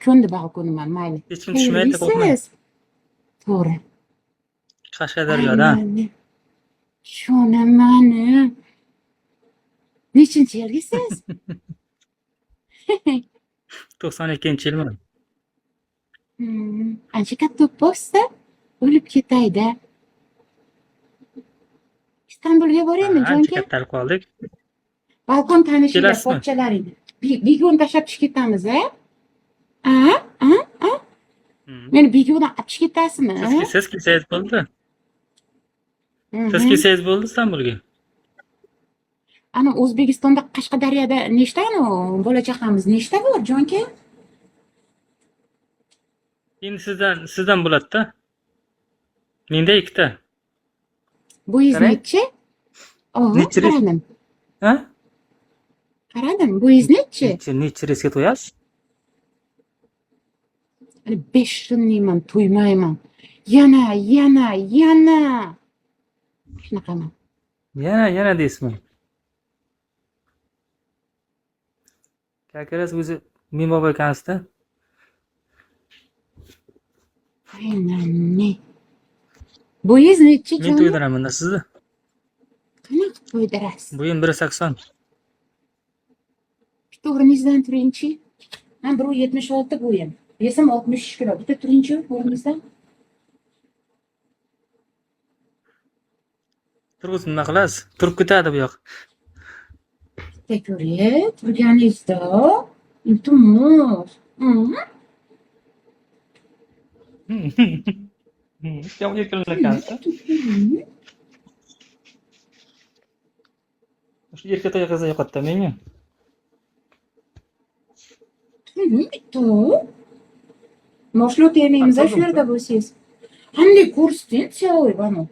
Ko'ndi balkonimam, mayli. Hech kim tushmaydi, qo'rqmang. Qayerlisiz? To'g'ri. Qashqadaryodan. Ay, shuni mani. Nechinchi yilgisiz? 92-yilman. Ancha katta bo'libsiz, o'lib ketay-da. Istanbulga boraymi, Ancha jonka? kattalib qoldik. Balkon tanishinglar, Kelasizmi? pochchalaring. Bigon tashlab tushib ketamiz, a? A? A? A? Meni bigondan olib tushib ketasizmi? Siz kelsangiz bo'ldi. Siz kelsangiz bo'ldi Istanbulga. Ana O'zbekistonda Qashqadaryoda nechta anu bola chaqamiz nechta bor, jonka? Endi sizdan bo'ladi-da. Menda ikkita. Bo'yingiz Qarang. nechi? Oho, Nechi qaradim. Ha? Qaradim. Bo'yingiz nechi? Nechi resga to'yasiz? Hani beshiniyman, to'ymayman. Yana, yana, yana. Shunaqaman. Yana, yana deysizmi? Как раз o'zi men bobo ekansizda. Aynan ne? Bo'yingiz nechi, Men jonim? to'ydiraman-da sizni. Qanaqa to'ydirasiz? Bo'yim 1.80. Bitta o'rningizdan turingchi. Men 1.76 bo'yim. Vesim 63 kilo. Bitta turingchi o'rningizdan. Turg'izib nima qilasiz? Turib ketadi bu yoq. Bitta ko'ray, turganingizda iltimos. Yomon erkinlar ekansizda. Shu erkatoy qizni yo'qotdi menga. Turing bitta. Moshlo termaymiz shu yerda bo'lsangiz. Qanday ko'rsating, целый bani.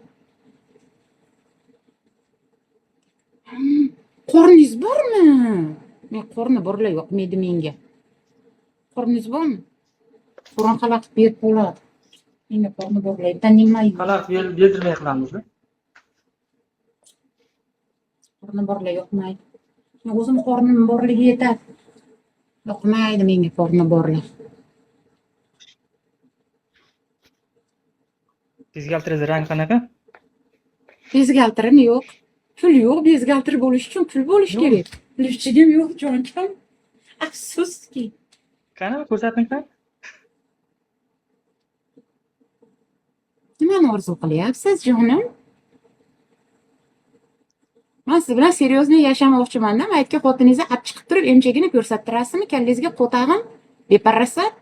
Qorningiz bormi? Men qorni borlar yoqmaydi menga. Qorningiz bormi? Qorin xalaqit berib bo'ladi. Menga qorni borlar, tanimayman. Xalaqit berdirmay qilamiz-da. Qorni borlar yoqmaydi. Men o'zim qornim borligi yetadi. Yoqmaydi menga qorni borlar. Bezgalteringiz rangi qanaqa? Bezgalterim yo'q. Pul yo'q, bezgalter bo'lish uchun pul bo'lish kerak. Lifchigim yo'q, jonkam. Afsuski. Qani, ko'rsating qani. Nimani orzu qilyapsiz, jonim? Men siz bilan серьезно yashamoqchiman-da. Maytga xotiningizni olib chiqib turib, emchagini ko'rsattirasizmi? Kallangizga qo'tag'im, beparasat.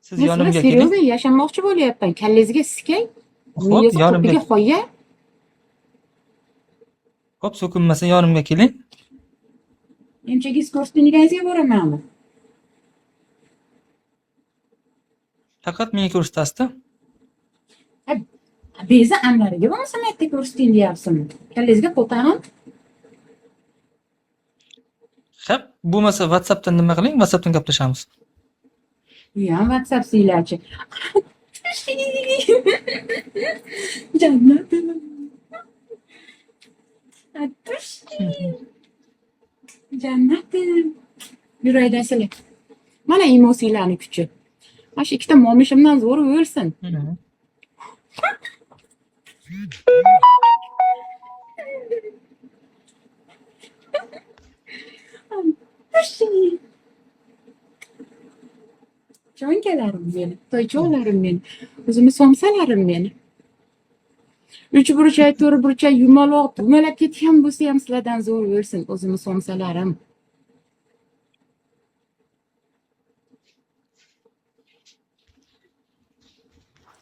Siz Men siz bilan yonimga keling. серьезно yashamoqchi bo'lyapman. Kallangizga sikay, Xo'p, miyangizni yonimga. qo'piga qo'ya. Xo'p, so'kinmasa yonimga keling. Emchagingiz ko'rsatganingizga boramanmi? Faqat menga ko'rsatasizda. Bezi anlariga bo'lmasa maytda ko'rsating deyapsizmi? Kallangizga qo'tag'im. Xo'p, bo'lmasa WhatsAppdan nima qiling? WhatsAppdan gaplashamiz. Bu ham WhatsApp siylachi. Jannatim. Atushi. Jannatim. Yuraydasizlar. Mana emosiyalarning kuchi. Mana shu ikkita momishimdan zo'r o'lsin. Atushi. Jonkalarim meni, toychoqlarim meni, o'zimni somsalarim meni. Uch burchak, to'rt burchak yumaloq, dumalab ketgan bo'lsa ham sizlardan zo'r o'lsin o'zimni somsalarim.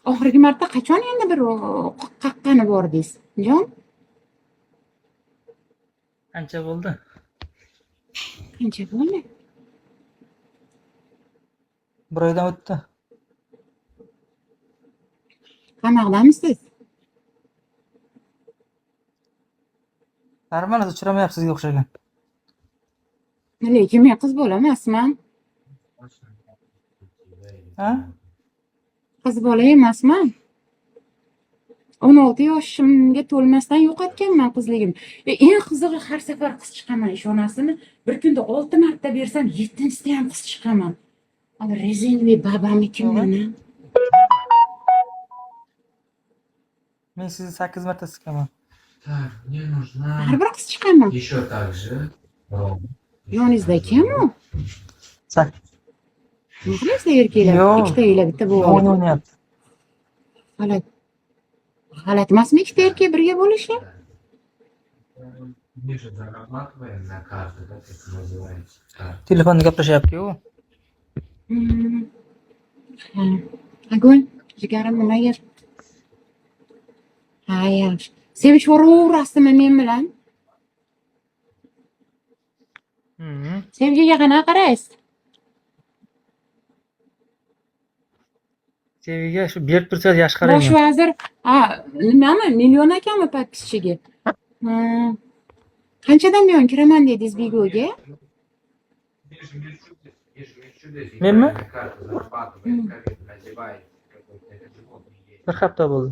Oxirgi marta qachon endi bir qaqqani bordingiz, jon? Ancha bo'ldi. Qancha bo'ldi? Bir oydan o'tdi. Qamoqdamisiz? Normal uchramayapsiz sizga o'xshagan. Lekin men qiz bola emasman. Ha? Qiz bola emasman. 16 yoshimga to'lmasdan yo'qotganman qizligimni. Eng qizig'i, har safar qiz chiqaman, ishonasizmi? Bir kunda 6 marta bersam, 7-chisida ham qiz chiqaman. Al резиновый баба mikin mana? Men sizni 8 marta sikaman. Так, мне нужна Baribir qiz chiqaman. Еще также. Ром. Yoningizda kim u? Nima qilyapsizlar, erkaklar? Yo'q. Ikkita uylar bitta bo'lib O'yin olib. o'ynayapti. G'alat. G'alat emasmi ikkita erkak birga bo'lishi? Мы же зарабатываем на карты, да, как называется? Карты. Telefonda gaplashyapti-yu. Ha. Огонь, jigarim, nima gap? Ha, yaxshi. Sevishaverasizmi men bilan? Mhm. Sevgiga qanaqa qaraysiz? Sevgiga shu berib tursa yaxshi Bosh qarayman. vazir, a, nimami, million ekanmi подписчиga? Ha. Qanchadan buyon kiraman dedingiz Bigoga? Menmi? На карты зарабатываем, как это называется? Какой-то это животное есть. Bir hafta bo'ldi.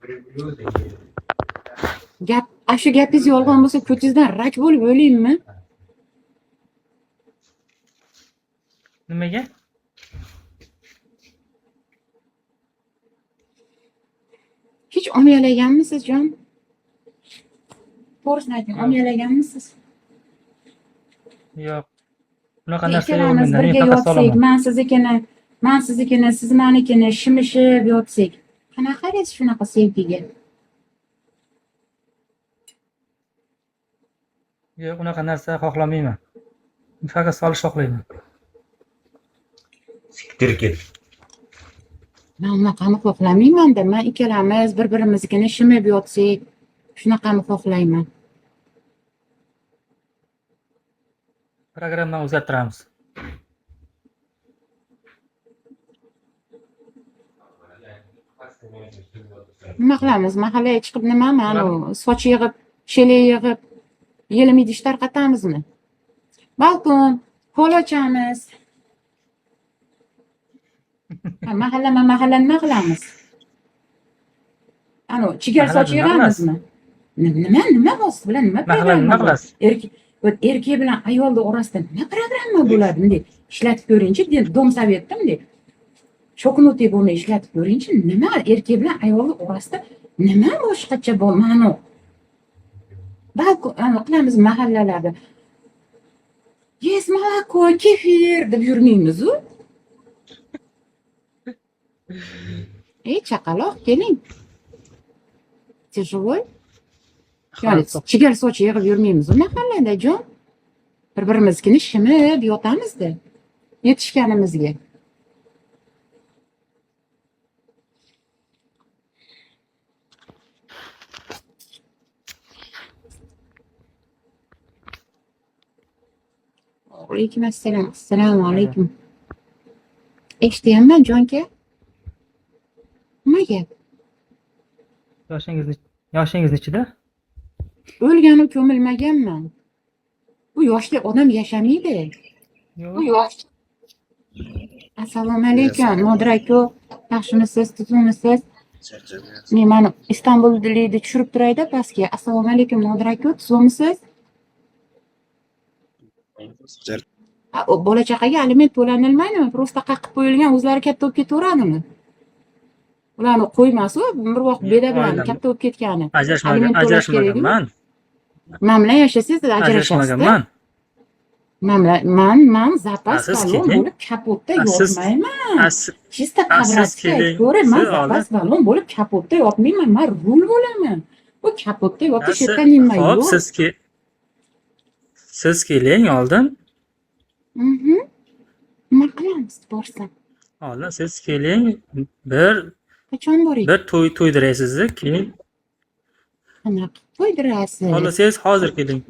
Верблюды есть. Gap, a, shu gapingiz yolg'on bo'lsa, ko'tingizdan rak bo'lib o'laymi? Nimaga? Hech omyalaganmisiz, jon? To'g'risini ayting, omyalaganmisiz? Yo'q. Bunaqa narsa yo'q Ikkalamiz menda. Men birga faqat yotsak, solaman. man siznikini, man siznikini, siz manikini shimishib yotsak, qanaqa qaraysiz shunaqa sevgiga? Yo'q, unaqa narsa xohlamayman. Faqat solish xohlayman. Siktir git. Man unaqani xohlamaymanda, man ikkalamiz bir birimiznikini shimib yotsak, shunaqani xohlayman. Programmani o'zgartiramiz. Nima qilamiz? Mahallaga chiqib nimami, anavi soch yig'ib, shelak yig'ib, yelim idish tarqatamizmi? Balkon, pol ochamiz. Ha, mahallama mahalla nima qilamiz? Anavi chigal Mahallada soch nima yig'amizmi? Nima siz bilan nima Mahallada nima programma bor? qilasiz? Erkak, вот, erkak bilan ayolni orasida nima programma bo'ladi? Bunday ishlatib ko'ringchi, дом совет da bunday чокнутый bo'lmay ishlatib ko'ringchi, nima erkak bilan ayolni orasida nima boshqacha bor? Ma'no. Balki anavi qilamiz mahallalarda. Есть молоко, kefir deb yurmaymiz-u. Ey chaqaloq, keling. Тяжелый? Ya'ni chigal soch yig'ib yurmaymiz u mahallada, jon. Bir-birimiznikini shimib yotamizda. Yetishganimizga. Alaykum assalom. Assalomu alaykum. Eshityapman, jonka. Nima gap? Yoshingiz nechida? O'lganim ko'milmaganman. Bu yoshli odam yashamaydi. Yo'q. Bu yosh. Assalomu alaykum, Nodir aka. Yaxshimisiz, tuzukmisiz? Men mana Istanbullikni tushirib turayda pastga. Assalomu alaykum, Nodir aka, tuzukmisiz? Ha, u bola chaqaga aliment to'lanilmaydimi? Просто qaqib qo'yilgan, o'zlari katta bo'lib ketaveradimi? Ularni qo'ymas u bir vaqt beda bilan Oilam- katta bo'lib ketgani. Ajrashmagan, Aliment to'lash kerakmi? ajrashmaganman. Man bilan yashasangiz ajrashasiz. Ajrashmaganman. Man bilan man zapas Ha, siz balon keling. bo'lib kapotda Ha, yotmayman. Ha, Чисто ha, siz по-братски keling. ko'ring, man Siz zapas balon bo'lib kapotda yotmayman, man rul bo'laman. Bu kapotda yotish Ha, это не Xo'p, моё. siz keling oldin. Nima qilamiz borsam? Oldin siz keling. Bir Qachon boring? bir to'y to'ydiray sizni, keyin Qanaqa to'ydirasiz? xohlasangiz hozir keling.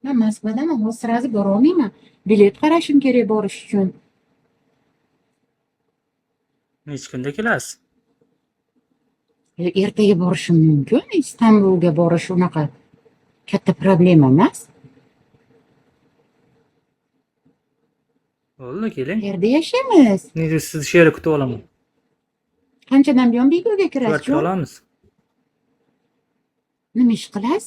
Man Moskvadaman, hozir сразу borolmayman. Bilet qarashim kerak borish uchun. Necha kunda kelasiz? Ertaga borishim mumkin. Istanbulga borish unaqa katta problema emas. Bo'ldi, keling. Qayerda yashaymiz? Men sizni shu yerda kutib olaman. Qanchadan buyon bekorga kirasiz? Kvartira olamiz. Nima ish qilasiz?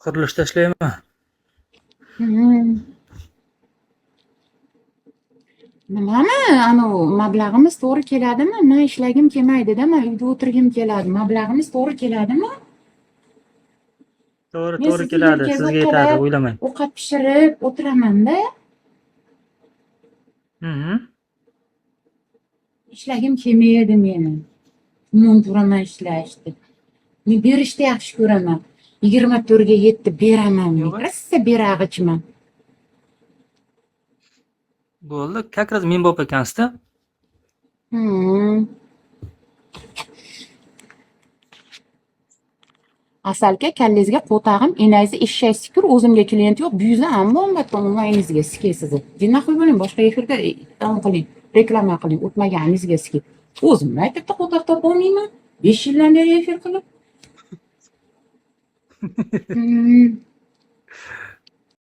Qurilishda ishlayman. Nimami, anavi mablag'imiz to'g'ri keladimi? Man ishlagim kelmaydida, man uyda o'tirgim keladi. Mablag'imiz to'g'ri keladimi? To'g'ri, Men to'g'ri sizni keladi. yelkangizga Sizga yetadi, qilib, o'ylamang. ovqat pishirib o'tiraman-da. Ishlagim kelmaydi meni. Yomon ko'raman ishlashni. Men berishni yaxshi ko'raman. 24 ga 7 beraman men. Yo'q. Rosa berag'ichman. Bo'ldi. Как раз men bo'lib ekansizda. Asalka, kallangizga qo'tag'im, enangizni eshak sikur, o'zimga klient yo'q, buyuzni hamma albatta onlayningizga sikay sizni. Нахуй bo'ling, boshqa efirga qiling, reklama qiling, o'tmaganingizga sikay. O'zim maktabda qo'taq topolmayman. 5 yildan beri efir qilib.